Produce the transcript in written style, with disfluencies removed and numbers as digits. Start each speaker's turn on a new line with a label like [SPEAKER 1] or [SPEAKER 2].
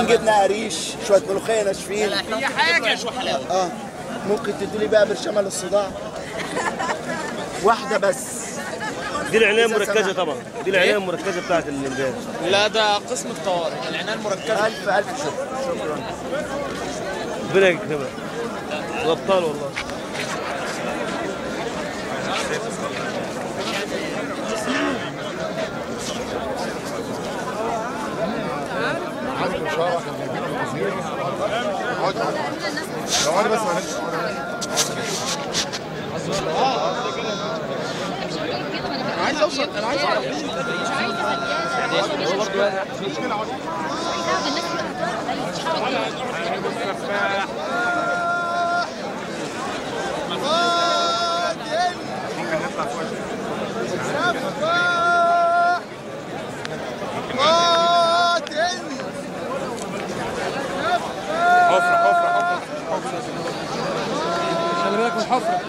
[SPEAKER 1] جبنه قريش، شوية ملوخية ناشفين.
[SPEAKER 2] اي حاجة شو حلاوة.
[SPEAKER 1] ممكن تدوا لي بقى برشامه للصداع؟ واحدة بس.
[SPEAKER 3] دي العناية المركزة طبعا، دي العناية المركزة بتاعت الامبارح.
[SPEAKER 2] لا ده قسم الطوارئ، العناية المركزة.
[SPEAKER 1] الف الف شكر، شكرا.
[SPEAKER 3] ربنا يكرمك. الابطال والله.
[SPEAKER 4] لو انا بس معلش.
[SPEAKER 2] انا عايز اوصل، انا عايز اعرف.
[SPEAKER 5] مش عايزه.
[SPEAKER 2] هو برضه
[SPEAKER 4] ممكن نطلع فوق. حفرة حفرة حفرة.
[SPEAKER 2] خلي بالك من الحفرة.